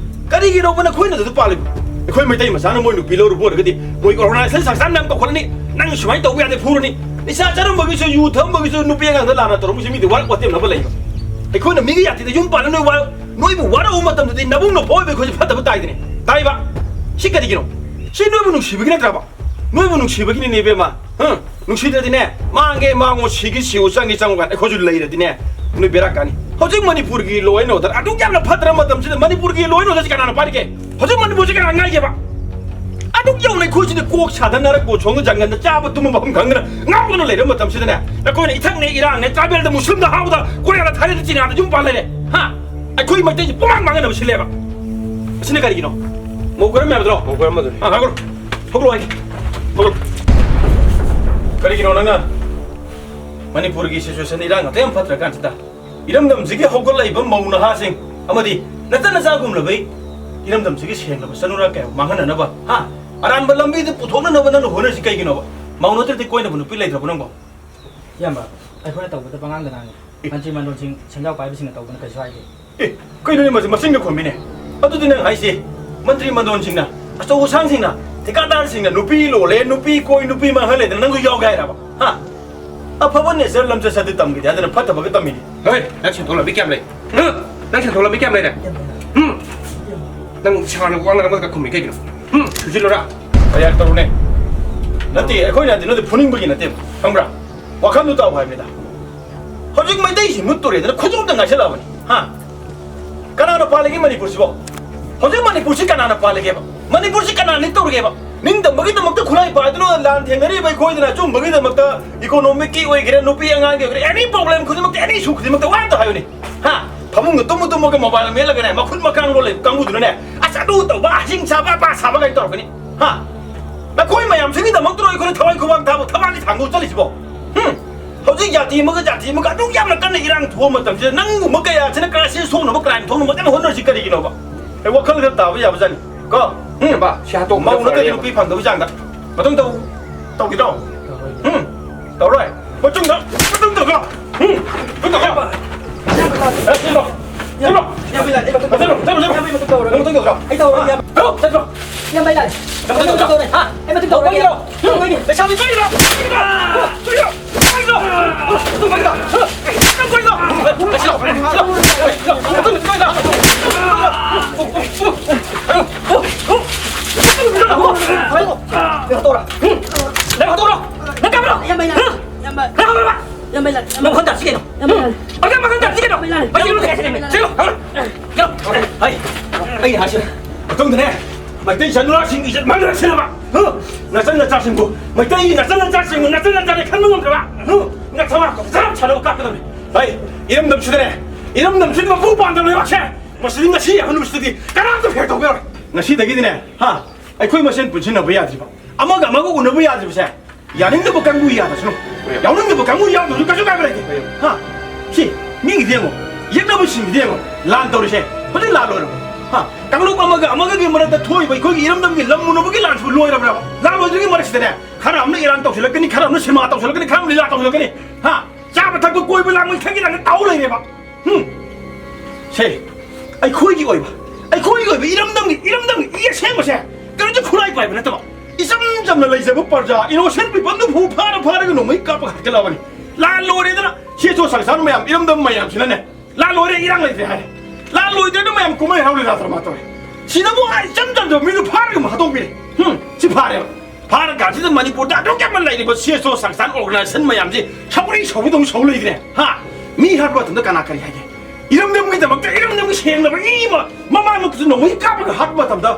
ꯀꯔꯤꯒꯤꯅꯣꯕ ꯅꯈꯣꯏꯅ ꯑꯗꯨꯗ ꯄꯥꯜꯂꯤꯕ? ꯑꯩꯈꯣꯏ ꯃꯩꯇꯩ ꯃꯆꯥꯅ ꯃꯣꯏ ꯅꯨꯄꯤ ꯂꯧꯔꯨꯕ ꯑꯣꯏꯔꯒꯗꯤ ꯃꯣꯏ organization ꯁꯪꯁꯥꯟ ꯃꯌꯥꯝ ꯀꯧꯈꯠꯂꯅꯤ꯫ "ꯅꯪ ꯁꯨꯃꯥꯏꯅ ꯇꯧꯕ ꯌꯥꯗꯦ, ꯐꯨꯔꯅꯤ꯫ ꯅꯤꯁꯥ ꯆꯥꯔꯝꯕꯒꯤꯁꯨ, ꯌꯨ ꯊꯛꯑꯝꯕꯒꯤꯁꯨ, ꯅꯨꯄꯤ ꯑꯉꯥꯡꯗ ꯂꯥꯟꯅ ꯇꯧꯔꯝꯕꯒꯤꯁꯨ ꯃꯤꯗꯤ ꯋꯥꯔꯛ ꯋꯥꯇꯦꯝꯅꯕ ꯂꯩꯕ꯫ ꯑꯩꯈꯣꯏꯅ ꯃꯤꯒꯤ ꯖꯥꯇꯤꯗ ꯌꯨꯝ ꯄꯥꯜꯂ ꯅꯣꯏ ꯋꯥꯔꯛ-, ꯅꯣꯏꯕꯨ ꯋꯥꯔꯛꯎ ꯃꯇꯝꯗꯗꯤ ꯅꯕꯨꯡ ꯅꯄ꯭ꯋꯥ ꯑꯣꯏꯕ ꯑꯩꯈꯣꯏꯁꯦ ꯐꯠꯇꯕ ꯇꯥꯏꯗꯅꯦ꯫ ꯇꯥꯏꯕ? ꯁꯤ ꯀꯔꯤꯒꯤꯅꯣ?" ꯁꯤ ꯅꯣꯏꯕꯨ ꯅꯨꯡꯁꯤꯕꯒꯤ ꯅꯠꯇ꯭ꯔꯕ? ꯅꯣꯏꯕꯨ ꯅꯨꯡꯁꯤꯕꯒꯤꯅꯤꯅꯦ, ꯏꯕꯦꯝꯃ꯫ ꯍꯝ? ꯅꯨꯡꯁꯤꯗ꯭ꯔꯗꯤꯅꯦ, ꯃꯥꯡꯒꯦ ꯃꯥꯡꯉꯣ, ꯁꯤꯒꯦ ꯁꯤꯌꯣ, ꯆꯪꯒꯦ ꯆꯪꯉꯣ ꯀꯥꯏꯅ ꯑꯩꯈꯣꯏꯁꯨ ꯂꯩꯔꯗꯤꯅꯦ, ꯅꯣꯏ ꯕꯦꯔꯥ ꯀꯥꯅꯤ꯫ ꯍꯧꯖꯤꯛ ꯃꯅꯤꯄꯨꯔꯒꯤ law and order ꯑꯗꯨꯛ ꯌꯥꯝꯅ ꯐꯠꯇ꯭ꯔ ꯃꯇꯝꯁꯤꯗ, ꯃꯅꯤꯄꯨꯔꯒꯤ law and order ꯁꯤ ꯀꯅꯥꯅ ꯄꯥꯏꯔꯤꯒꯦ? ꯍꯧꯖꯤꯛ ꯃꯅꯤꯄꯨꯔꯁꯤ ꯀꯅꯥ ꯉꯥꯏꯒꯦꯕ? ꯑꯗꯨꯛ ꯌꯧꯅ ꯑꯩꯈꯣꯏꯁꯤꯗ ꯀꯣꯛ ꯁꯥꯗꯅ ꯅꯔꯛ ꯕꯣꯠ ꯁꯣꯡꯗ ꯖꯪꯒꯜꯗ ꯆꯥꯕ ꯇꯨꯝꯕ ꯃꯐꯝ ꯈꯪꯗꯅ ꯉꯥꯎꯗꯅ ꯂꯩꯔꯕ ꯃꯇꯝꯁꯤꯗꯅꯦ, ꯅꯈꯣꯏꯅ ꯏꯊꯛꯅꯦ, ꯏꯔꯥꯡꯅꯦ, ꯇ꯭ꯔꯥꯏꯕꯦꯜꯗ, ꯃꯨꯁꯂꯤꯝꯗ, ꯍꯥꯎꯗ, ꯀꯣꯔꯤꯌꯥꯗ, ꯊꯥꯏꯂꯦꯟꯗ, ꯆꯤꯅꯥꯗ ꯌꯨꯝ ꯄꯥꯜ ꯂꯩꯔꯦ꯫ ꯍꯥ? ꯑꯩꯈꯣꯏ ꯃꯩꯇꯩꯁꯤ ꯄꯨꯡꯃꯥꯡ ꯃꯥꯡꯍꯟꯅꯕ ꯁꯤꯜꯂꯦꯕ꯫ ꯑꯁꯤꯅ ꯀꯔꯤꯒꯤꯅꯣ? ꯃꯧ ꯀꯣꯏꯔꯝꯃꯦ ꯍꯥꯏꯕꯗꯨꯔꯣ? ꯃꯧ ꯀꯣꯏꯔꯝꯕꯗꯨꯅꯤ꯫ ꯑꯥ, ꯍꯥꯏꯒ꯭ꯔꯣ꯫ ꯍꯧꯒꯠꯂꯣ ꯍꯥꯏꯒꯦ꯫ ꯍꯧꯒꯠꯂꯣ꯫ ꯀꯔꯤꯒꯤꯅꯣ ꯅꯪꯅ ꯃꯅꯤꯄꯨꯔꯒꯤ situation ꯏꯔꯥꯡ ꯑꯇꯩ ꯌꯥꯝ ꯐꯠꯇ꯭ꯔꯀꯥꯟꯁꯤꯗ ꯏꯔꯝꯗꯝꯁꯤꯒꯤ ꯍꯧꯒꯠꯂꯛꯏꯕ ꯃꯧ ꯅꯍꯥꯁꯤꯡ ꯑꯃꯗꯤ ꯅꯆꯟ ꯅꯆꯥꯒꯨꯝꯂꯕꯤ ꯏꯔꯝꯗꯝꯁꯤꯒꯤ ꯁꯦꯡꯂꯕ ꯆꯅꯨꯔꯥ ꯀꯌꯥ ꯃꯥꯡꯍꯟꯅꯅꯕ, ꯍꯥ? ꯑꯔꯥꯟꯕ ꯂꯝꯕꯤꯗ ꯄꯨꯊꯣꯛꯅꯅꯕ ꯅꯪꯅ ꯍꯣꯠꯅꯔꯤꯁꯤ ꯀꯩꯒꯤꯅꯣꯕ? ꯃꯧ ꯅꯠꯇ꯭ꯔꯗꯤ ꯀꯣꯏꯅꯕ ꯅꯨꯄꯤ ꯂꯩꯇ꯭ꯔꯕꯣ ꯅꯪꯕꯣ? ꯏꯌꯥꯝꯕ, ꯑꯩꯈꯣꯏꯅ ꯇꯧꯕꯗ ꯄꯉꯥꯡꯗ ꯉꯥꯡꯉꯤ꯫ ꯑꯦ꯫ ꯃꯟꯇ꯭ꯔꯤ ꯃꯟꯗꯣꯟꯁꯤꯡ, ꯁꯦꯝꯖꯥꯎ ꯄꯥꯏꯕꯁꯤꯡꯅ ꯇꯧꯕꯅ ꯀꯩꯁꯨ ꯍꯥꯏꯗꯦ꯫ ꯑꯦ, ꯀꯩꯅꯣꯅꯦ ꯃꯁꯤ? ꯃꯆꯤꯟꯒ ꯈꯨꯝꯃꯤꯅꯦ꯫ ꯑꯗꯨꯗꯤ ꯅꯪ ꯍꯥꯏꯁꯦ, ꯃꯟꯇ꯭ꯔꯤ ꯃꯟꯗꯣꯟꯁꯤꯡꯅ, ꯑꯆꯧ ꯑꯁꯥꯡꯁꯤꯡꯅ, ꯊꯤꯀꯥꯗꯥꯔꯁꯤꯡꯅ ꯅꯨꯄꯤ ꯂꯣꯜꯂꯦ, ꯅꯨꯄꯤ ꯀꯣꯏ, ꯅꯨꯄꯤ ꯃꯥꯡꯍꯜꯂꯦꯗꯅ ꯅꯪꯁꯨ ꯌꯥꯎꯒꯦ ꯍꯥꯏꯔꯕ? ꯍꯥ? ꯑꯐꯕ ꯅꯦꯆꯔ ꯂꯝꯆꯠ ꯁꯥꯖꯠ ꯇꯝꯈꯤꯗꯦ ꯍꯥꯏꯗꯅ ꯐꯠꯇꯕꯒ ꯇꯝꯃꯤꯅꯦ꯫ ꯍꯣꯏ, ꯅꯪ ꯁꯦꯟꯊꯣꯛ ꯂꯝꯕꯤ ꯀꯌꯥꯝ ꯂꯩ? ꯍꯥ? ꯅꯪ ꯁꯦꯟꯊꯣꯛ ꯂꯝꯕꯤ ꯀꯌꯥꯝ ꯂꯩꯔꯦ? ꯎꯝ? ꯅꯪ ꯁꯦꯔꯥꯟꯅ ꯋꯥ ꯉꯥꯡꯕꯒ ꯈꯨꯝꯃꯤ ꯀꯩꯒꯤꯅꯣ? ꯎꯝ? ꯁꯨꯖꯤꯜꯂꯨꯔꯥ? ꯀꯌꯥ ꯇꯧꯔꯨꯅꯦ? ꯅꯠꯇꯦ, ꯑꯩꯈꯣꯏꯅ ꯍꯥꯏꯗꯤ ꯅꯣꯏꯗ ꯐꯨꯅꯤꯡꯕꯒꯤ ꯅꯠꯇꯦꯕ, ꯈꯪꯕ꯭ꯔꯥ? ꯋꯥꯈꯜꯗꯨ ꯇꯥꯎ ꯍꯥꯏꯕꯅꯤꯗ꯫ ꯍꯧꯖꯤꯛ ꯃꯩꯇꯩꯁꯤ ꯃꯨꯠꯇꯣꯔꯦꯗꯅ ꯈꯨꯖꯣꯞꯇ ꯉꯥꯏꯁꯜꯂꯛꯑꯕꯅꯤ꯫ ꯍꯥ? ꯀꯅꯥꯅ ꯄꯥꯜꯂꯤꯒꯦ ꯃꯅꯤꯄꯨꯔꯁꯤꯕꯣ? ꯍꯧꯖꯤꯛ ꯃꯅꯤꯄꯨꯔꯁꯤ ꯀꯅꯥꯅ ꯄꯥꯜꯂꯒꯦꯕ? ꯃꯅꯤꯄꯨꯔꯁꯤ ꯀꯅꯥ ꯂꯤꯠ ꯇꯧꯔꯒꯦꯕ? ꯅꯤꯡꯇꯝꯕꯒꯤꯗꯃꯛꯇ ꯈꯨꯠꯂꯥꯏ ꯄꯥꯏꯗꯨꯅ ꯂꯥꯟ ꯊꯦꯡꯅꯔꯤꯕ ꯑꯩꯈꯣꯏꯗꯅ ꯑꯆꯨꯝꯕꯒꯤ ꯗꯃꯛꯇ, economic ꯀꯤ ꯑꯣꯏꯒꯦꯔꯥ, ꯅꯨꯄꯤ ꯑꯉꯥꯡꯒꯤ ꯑꯣꯏꯒꯦꯔꯥ, any problem ꯈꯨꯗꯤꯡꯃꯛꯇ, any issue ꯈꯨꯗꯤꯡꯃꯛꯇ ꯋꯥ ꯑꯝꯇ ꯍꯥꯏꯌꯨꯅꯦ꯫ ꯍꯥ? ꯐꯃꯨꯡꯗ ꯇꯨꯝꯃ ꯇꯨꯝꯃꯒ mobile ꯃꯦꯠꯂꯒꯅꯦ, ꯃꯈꯨꯠ ꯃꯈꯥꯡ ꯂꯣꯜꯂꯤꯕ ꯀꯥꯡꯕꯨꯗꯨꯅꯅꯦ, "ꯑꯁ, ꯑꯗꯨ ꯇꯧꯕ, ꯑꯍꯤꯡ ꯆꯥꯕ, ꯑꯄꯥ ꯁꯥꯕ" ꯀꯥꯏꯅ ꯇꯧꯔꯛꯀꯅꯤ꯫ ꯍꯥ? ꯅꯈꯣꯏ ꯃꯌꯥꯝꯁꯤꯒꯤꯗꯃꯛꯇꯔꯣ ꯑꯩꯈꯣꯏꯅ ꯊꯋꯥꯏ ꯈꯨꯕꯥꯛ ꯊꯥꯕ, ꯊꯕꯥꯛꯀꯤ ꯊꯥꯡꯒꯣꯜ ꯆꯠꯂꯤꯁꯤꯕꯣ? ꯍꯨꯝ? ꯍꯧꯖꯤꯛ ꯖꯥꯇꯤ ꯑꯃꯒ ꯖꯥꯇꯤ ꯑꯃꯒ ꯑꯗꯨꯛ ꯌꯥꯝꯅ ꯀꯟꯅ ꯏꯔꯥꯡ ꯊꯣꯛꯑ ꯃꯇꯝꯁꯤꯗ, ꯅꯪꯒꯨꯝꯕ ꯀꯌꯥꯁꯤꯅ crisis ꯊꯣꯛꯅꯕ, crime ꯊꯣꯛꯅꯕ ꯀꯟꯅ ꯍꯣꯠꯅꯔꯤꯁꯤ ꯀꯔꯤꯒꯤꯅꯣꯕ? ꯑꯦ, ꯋꯥꯈꯜ ꯈꯔ ꯇꯥꯕ ꯌꯥꯕꯖꯥꯠꯅꯤ ꯀꯣ? ꯍꯨꯝ? ꯏꯌꯥꯝꯕ, ꯁꯤ ꯍꯥꯠꯇꯣꯛꯄꯅ ꯃꯧ ꯅꯠꯇ꯭ꯔꯗꯤ ꯐꯔꯦꯕ꯫ ꯅꯨꯄꯤ ꯐꯪꯗꯕ ꯆꯥꯡꯗ꯫ ꯃꯇꯨꯡ ꯇꯧ-, ꯇꯧꯈꯤꯗ꯭ꯔꯣ? ꯍꯨꯝ? ꯇꯧꯔꯣꯏ? ꯃꯇꯨꯡꯗ, ꯃꯇꯨꯡ ꯇꯧꯈ꯭ꯔꯣ꯫ ꯍꯨꯝ? ꯃꯇꯨꯡ ꯇꯧꯈ꯭ꯔꯣ꯫ ꯑꯦ, ꯁꯤꯂꯣ꯫ ꯁꯤꯂꯣ꯫ ꯏꯌꯥꯝꯕ, ꯏꯌꯥꯝꯕ, ꯃꯇꯨꯡ ꯇꯧꯔꯣꯏ꯫ ꯁꯤꯂꯣ, ꯁꯤꯂꯣ, ꯁꯤꯂꯣ꯫ ꯏꯌꯥꯝꯕ, ꯃꯇꯨꯡ ꯇꯧꯔꯣꯏ꯫ ꯅꯪ ꯃꯇꯨꯡ ꯇꯧꯈ꯭ꯔꯣ꯫ ꯑꯩ ꯇꯧꯔꯣꯏ, ꯏꯌꯥꯝꯕ꯫ ꯁꯤꯂꯣ꯫ ꯆꯠꯂꯣ꯫ ꯏꯌꯥꯝꯕ, ꯑꯩ ꯂꯥꯛꯑꯦ꯫ ꯅꯪ ꯃꯇꯨꯡ ꯇꯧꯔꯣꯏ꯫ ꯍꯥ? ꯑꯩ ꯃꯇꯨꯡ ꯇꯧꯔꯣꯏ꯫ ꯀꯩꯒꯤꯅꯣ? ꯂꯩꯁꯥꯕꯤ ꯀꯩꯒꯤꯅꯣ? ꯀꯩꯒꯤꯅꯣ? ꯀꯩꯒꯤꯅꯣ? ꯌꯥꯝꯕꯩ ꯂꯥꯟ꯫ ꯃꯈꯣꯟ ꯇꯥꯁꯤ ꯀꯩꯅꯣ? ꯌꯥꯝꯕꯩ ꯂꯥꯟ꯫ ꯃꯈꯣꯟ ꯇꯥꯁꯤ ꯀꯩꯅꯣ? ꯌꯥꯝꯕꯩ ꯂꯥꯟ꯫ ꯃꯩꯇꯩ ꯂꯣꯟꯗ ꯀꯩ ꯍꯥꯏꯁꯦ? ꯆꯠꯂꯣ꯫ ꯆꯠꯂꯣ꯫ ꯑꯩ, ꯑꯩꯅ ꯍꯥꯏꯁꯦ, ꯃꯩꯇꯩ ꯏꯆꯥ ꯅꯨꯔꯥꯁꯤꯡꯒꯤ ꯏꯖꯠ ꯃꯥꯡꯍꯟꯁꯤꯅꯕ, ꯍꯨ? ꯅꯆꯟ ꯅꯆꯥꯁꯤꯡꯕꯨ, ꯃꯩꯇꯩꯒꯤ ꯅꯆꯟ ꯅꯆꯥꯁꯤꯡꯕꯨ ꯅꯆꯟ ꯅꯆꯥꯅ ꯈꯟꯕ ꯉꯝꯗ꯭ꯔꯕ, ꯍꯨ? ꯅꯊꯋꯥ ꯀꯞꯆꯔꯝ ꯁꯥꯟꯅꯕ ꯀꯥꯞꯀꯗꯕꯅꯤ꯫ ꯑꯩ, ꯏꯔꯝꯗꯝꯁꯤꯗꯅꯦ, ꯏꯔꯝꯗꯝꯁꯤꯗ ꯃꯄꯨ ꯄꯥꯟꯗꯕ ꯂꯩꯕꯥꯛꯁꯦ ꯃꯁꯤꯗꯤ ꯉꯁꯤ ꯍꯅꯨꯁꯤꯗꯗꯤ ꯀꯅꯥꯝꯇ ꯐꯦꯔ ꯇꯧꯕ ꯌꯥꯔꯣꯏ꯫ ꯉꯁꯤꯗꯒꯤꯗꯤꯅꯦ, ꯍꯥ? ꯑꯩꯈꯣꯏ ꯃꯁꯦꯟ ꯄꯨꯟꯁꯤꯟꯅꯕ ꯌꯥꯗ꯭ꯔꯤꯕ, ꯑꯃꯒ ꯑꯃꯒ ꯎꯅꯕ ꯌꯥꯗ꯭ꯔꯤꯕꯁꯦ, ꯌꯥꯅꯤꯡꯗꯕ ꯀꯥꯡꯕꯨ ꯌꯥꯗꯁꯅꯨ꯫ ꯌꯥꯎꯅꯤꯡꯗꯕ ꯀꯥꯡꯕꯨ ꯌꯥꯎꯗ꯭ꯔꯁꯨ ꯀꯩꯁꯨ ꯀꯥꯏꯕ ꯂꯩꯇꯦ꯫ ꯍꯥ? ꯁꯤ, ꯃꯤꯒꯤꯗꯤ ꯌꯦꯡꯉꯣ, ꯌꯦꯛꯅꯕꯁꯤꯡꯒꯤꯗꯤ ꯌꯦꯡꯉꯣ, ꯂꯥꯟ ꯇꯧꯔꯤꯁꯦ꯫ ꯍꯧꯖꯤꯛ ꯂꯥꯟ ꯂꯣꯏꯔꯕꯣ? ꯍꯥ? ꯀꯥꯡꯂꯨꯞ ꯑꯃꯒ ꯑꯃꯒꯒꯤ ꯃꯔꯛꯇ ꯊꯣꯛꯏꯕ ꯑꯩꯈꯣꯏꯒꯤ ꯏꯔꯝꯗꯝꯒꯤ ꯂꯝ ꯃꯨꯟꯅꯕꯒꯤ ꯂꯥꯟꯁꯤꯕꯨ ꯂꯣꯏꯔꯕ꯭ꯔꯕ? ꯂꯥꯟ ꯂꯣꯏꯗ꯭ꯔꯤꯉꯩ ꯃꯔꯛꯁꯤꯗꯅꯦ, ꯈꯔ ꯑꯃꯅ ꯏꯔꯥꯡ ꯇꯧꯁꯤꯜꯂꯛꯀꯅꯤ, ꯈꯔ ꯑꯃꯅ ꯁꯤꯃꯥ ꯇꯧꯁꯤꯜꯂꯛꯀꯅꯤ, ꯈꯔ ꯑꯃꯅ ꯂꯤꯂꯥ ꯇꯧꯁꯤꯜꯂꯛꯀꯅꯤ꯫ ꯍꯥ? ꯆꯥꯕ ꯊꯛꯄ, ꯀꯣꯏꯕ ꯂꯥꯡꯕ, ꯏꯊꯛꯀꯤ ꯂꯥꯡꯒ ꯇꯧ ꯂꯩꯔꯦꯕ꯫ ꯍꯨꯝ꯫ ꯁꯦ, ꯑꯩꯈꯣꯏꯒꯤ ꯑꯣꯏꯕ, ꯑꯩꯈꯣꯏꯒꯤ ꯑꯣꯏꯕ ꯏꯔꯝꯗꯝꯒꯤ, ꯏꯔꯝꯗꯝꯒꯤ ꯏ ꯑꯁꯦꯡꯕꯁꯦ ꯀꯔꯤꯁꯨ ꯈꯨꯠꯂꯥꯏ ꯄꯥꯏꯕ ꯅꯠꯇꯕ, ꯏꯆꯝ ꯆꯝꯅ ꯂꯩꯖꯕ ꯄ꯭ꯔꯖꯥ, innocent people ꯗꯨꯕꯨ ꯐꯥꯔ ꯐꯥꯔꯒ ꯅꯣꯡꯃꯩ ꯀꯥꯞꯄꯒ ꯍꯥꯠꯀꯠꯂꯛꯑꯕꯅꯤ꯫ ꯂꯥꯟ ꯂꯣꯏꯔꯦꯗꯅ, ꯁꯤ ꯑꯆꯧ ꯁꯪꯁꯥꯔ ꯃꯌꯥꯝ, ꯏꯔꯝꯗꯝ ꯃꯌꯥꯝꯁꯤꯅꯅꯦ, ꯂꯥꯟ ꯂꯣꯏꯔꯦ, ꯏꯔꯥꯡ ꯂꯩꯇ꯭ꯔꯦ ꯍꯥꯏ꯫ ꯂꯥꯟ ꯂꯣꯏꯗ꯭ꯔꯦꯗꯅ ꯃꯌꯥꯝ ꯀꯨꯝꯍꯩ ꯍꯔꯥꯎ ꯂꯤꯂꯥ ꯗ꯭ꯔꯃꯥ ꯇꯧꯔꯦ꯫ ꯁꯤꯗꯕꯨ ꯑꯥ ꯏꯆꯝ ꯆꯝꯖꯕ ꯃꯤꯗꯨ ꯐꯥꯔꯒ ꯑꯃꯨꯛ ꯍꯥꯠꯇꯣꯛꯄꯤꯔꯦ꯫ ꯍꯨꯝ, ꯁꯤ ꯐꯥꯔꯦꯕ꯫ ꯐꯥꯔꯀꯥꯟꯁꯤꯗ ꯃꯅꯤꯄꯨꯔꯗ ꯑꯗꯨꯛ ꯌꯥꯝꯅ ꯂꯩꯔꯤꯕ ꯁꯤ ꯑꯦꯁ ꯑꯣ ꯁꯪꯁꯊꯥꯟ organization ꯃꯌꯥꯝꯁꯤ ꯁꯧꯒ꯭ꯔꯤ ꯁꯧꯕꯗꯧꯅ ꯁꯧ ꯂꯩꯈ꯭ꯔꯦ꯫ ꯍꯥ? ꯃꯤ ꯍꯥꯠꯄ ꯃꯇꯝꯗ ꯀꯅꯥ ꯀꯔꯤ ꯍꯥꯏꯒꯦ? ꯏꯔꯝꯗꯝꯒꯤꯗꯃꯛꯇ, ꯏꯔꯝꯗꯝꯒꯤ ꯁꯦꯡꯂꯕ ꯏ ꯑꯃ ꯃꯃꯥꯏꯃꯛꯇꯁꯨ ꯅꯣꯡꯃꯩ ꯀꯥꯞꯄꯒ ꯍꯥꯠꯄ ꯃꯇꯝꯗ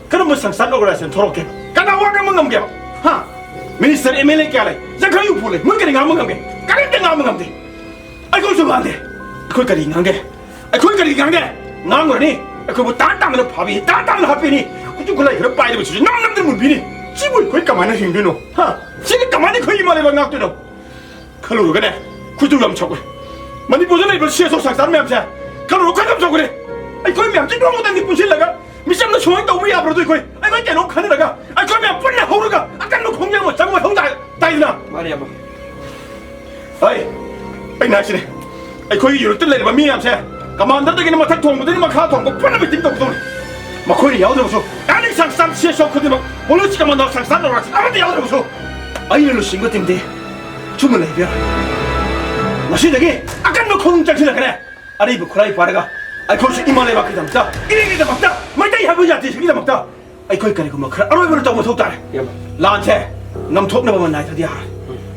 ꯀꯔꯝꯕ ꯁꯪꯁꯊꯥꯟ organization ꯊꯣꯛꯂꯛꯀꯦ? ꯀꯅꯥ ꯋꯥ ꯉꯥꯡꯕ ꯉꯝꯒꯦꯕ? ꯍꯥ? Minister, M L A ꯀꯌꯥ ꯂꯩ? ꯌꯥꯡꯈꯩ ꯍꯨꯝꯐꯨ ꯂꯩ꯫ ꯃꯣꯏ ꯀꯔꯤ ꯉꯥꯡꯕ ꯉꯝꯒꯦ? ꯀꯔꯤꯝꯇ ꯉꯥꯡꯕ ꯉꯝꯗꯦ꯫ ꯑꯩꯈꯣꯏꯁꯨ ꯉꯥꯡꯗꯦ꯫ ꯑꯩꯈꯣꯏ ꯀꯔꯤ ꯉꯥꯡꯒꯦ? ꯑꯩꯈꯣꯏ ꯀꯔꯤ ꯉꯥꯡꯒꯦ? ꯉꯥꯡꯉꯨꯔꯅꯤ꯫ ꯑꯩꯈꯣꯏꯕꯨ ꯇꯥꯟ ꯇꯥꯟꯗꯅ ꯐꯥꯕꯤ, ꯇꯥꯟ ꯇꯥꯟꯗꯅ ꯍꯥꯠꯄꯤꯅꯤ꯫ ꯈꯨꯠꯁꯨ ꯈꯨꯠꯂꯥꯏ ꯈꯔ ꯄꯥꯏꯔꯤꯕꯁꯤꯁꯨ ꯅꯝ ꯅꯝꯗꯅ ꯃꯨꯟꯕꯤꯅꯤ꯫ ꯁꯤꯕꯨ ꯑꯩꯈꯣꯏ ꯀꯃꯥꯏꯅ ꯍꯤꯡꯗꯣꯏꯅꯣ? ꯍꯥ? ꯁꯤꯗꯤ ꯀꯃꯥꯏꯅ ꯑꯩꯈꯣꯏ ꯏꯃꯥ ꯂꯩꯕꯥꯛ ꯉꯥꯛꯇꯣꯏꯅꯣ? ꯈꯜꯂꯨꯔꯒꯅꯦ, ꯈꯨꯠꯇꯨ ꯌꯥꯝ ꯁꯥꯎꯒꯠꯂꯦ꯫ ꯃꯅꯤꯄꯨꯔꯗ ꯂꯩꯕ ꯁꯤ ꯑꯦꯁ ꯑꯣ ꯁꯪꯁꯊꯥꯟ ꯃꯌꯥꯝꯁꯦ ꯈꯜꯂꯨꯔ ꯈꯨꯠ ꯌꯥꯝ ꯁꯥꯎꯒꯠꯂꯦ꯫ ꯑꯩꯈꯣꯏ ꯃꯌꯥꯝꯁꯦ ꯅꯣꯡꯃꯇꯪꯗꯤ ꯄꯨꯟꯁꯤꯜꯂꯒ ꯃꯤꯆꯝꯅ ꯁꯨꯃꯥꯏꯅ ꯇꯧꯕ ꯌꯥꯕ꯭ꯔꯣ? ꯑꯩꯈꯣꯏ, ꯑꯩꯈꯣꯏ ꯀꯩꯅꯣꯝ ꯈꯟꯅꯔꯒ ꯑꯩꯈꯣꯏ ꯃꯌꯥꯝ ꯄꯨꯟꯅ ꯍꯧꯔꯒ ꯑꯀꯟꯕ ꯈꯣꯡꯖꯪ ꯑꯃ ꯆꯪꯕ ꯃꯊꯧ ꯇꯥꯏ, ꯇꯥꯏꯗꯅ꯫ ꯃꯥꯅꯦ, ꯏꯌꯥꯝꯕ꯫ ꯍꯩ, ꯑꯩꯅ ꯍꯥꯏꯁꯤꯅꯦ, ꯑꯩꯈꯣꯏꯒꯤ ꯌꯨꯅꯤꯠꯇ ꯂꯩꯔꯤꯕ ꯃꯤ ꯃꯌꯥꯝꯁꯦ, ꯀꯃꯥꯟꯗꯔꯗꯒꯤꯅ ꯃꯊꯛ ꯊꯣꯡꯕꯗꯒꯤ ꯃꯈꯥ ꯊꯣꯡꯕ ꯄꯨꯟꯅ ꯃꯤꯇꯤꯡ ꯇꯧꯒꯗꯧꯅꯤ꯫ ꯃꯈꯣꯏꯅ ꯌꯥꯎꯗ꯭ꯔꯕꯁꯨ ꯑꯦꯅꯤ ꯁꯪꯁꯊꯥꯟ ꯁꯤ ꯑꯦꯁ ꯑꯣ ꯈꯨꯗꯤꯡꯃꯛ, ꯄꯨꯂꯤꯁ ꯀꯃꯥꯟꯗꯣ, ꯁꯪꯁꯊꯥꯟ ꯑꯣꯔꯒꯅꯥꯏꯖꯦꯁꯟ ꯑꯃꯠꯇ ꯌꯥꯎꯗ꯭ꯔꯕꯁꯨ, ꯑꯩꯅ ꯂꯨꯆꯤꯡꯕ ꯇꯤꯝꯗꯤ ꯆꯨꯝꯅ ꯂꯩꯕ ꯌꯥꯔꯣꯏ꯫ ꯉꯁꯤꯗꯒꯤ ꯑꯀꯟꯕ ꯈꯣꯡ ꯆꯪꯁꯤꯜꯂꯛꯀꯅꯤ꯫ ꯑꯔꯤꯕ ꯈꯨꯠꯂꯥꯏ ꯄꯥꯏꯔꯒ ꯑꯩꯈꯣꯏꯁꯨ ꯏꯃꯥ ꯂꯩꯕꯥꯛꯀꯤꯗꯃꯛꯇ, ꯏꯔꯤꯒꯤꯗꯃꯛꯇ, ꯃꯩꯇꯩ ꯍꯥꯏꯕ ꯖꯥꯇꯤꯁꯤꯒꯤꯗꯃꯛꯇ ꯑꯩꯈꯣꯏ ꯀꯔꯤꯒꯨꯝꯕ ꯈꯔ ꯑꯔꯣꯏꯕ ꯇꯧꯕ ꯃꯊꯧ ꯇꯥꯔꯦ꯫ ꯏꯌꯥꯝꯕ꯫ ꯂꯥꯟꯁꯦ ꯉꯝꯊꯣꯛꯅꯕ ꯑꯃ ꯅꯥꯏꯗ꯭ꯔꯗꯤ ꯌꯥꯔꯣꯏ꯫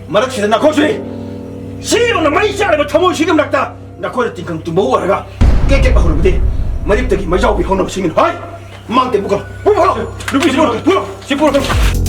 ꯃꯔꯛꯁꯤꯗ ꯅꯥꯈꯣꯛꯁꯤ꯫ ꯁꯤꯗꯧꯅ ꯃꯩ ꯆꯥꯛꯂꯤꯕ ꯊꯃꯣꯏꯁꯤꯒꯤ ꯃꯔꯛꯇ ꯅꯈꯣꯏꯅ ꯇꯤꯡꯈꯪ ꯇꯨꯝꯕ ꯑꯣꯏꯔꯒ ꯀꯦꯛ ꯀꯦꯛ ꯍꯧꯔꯕꯗꯤ ꯃꯔꯤꯛꯇꯒꯤ ꯃꯩꯖꯥꯎꯕꯤ ꯍꯧꯅꯕ ꯁꯤꯡꯒꯅꯤ꯫ ꯍꯣꯏ, ꯃꯥꯡ ꯇꯦꯝ ꯄꯨꯈꯠꯂꯣ꯫ ꯄꯨꯈꯠꯂꯣ꯫ ꯅꯨꯄꯤꯁꯤ ꯄꯨꯈꯠꯂꯣ꯫ ꯄꯨꯈꯠꯂꯣ꯫ ꯁꯤ ꯄꯨꯈꯠꯂꯣ꯫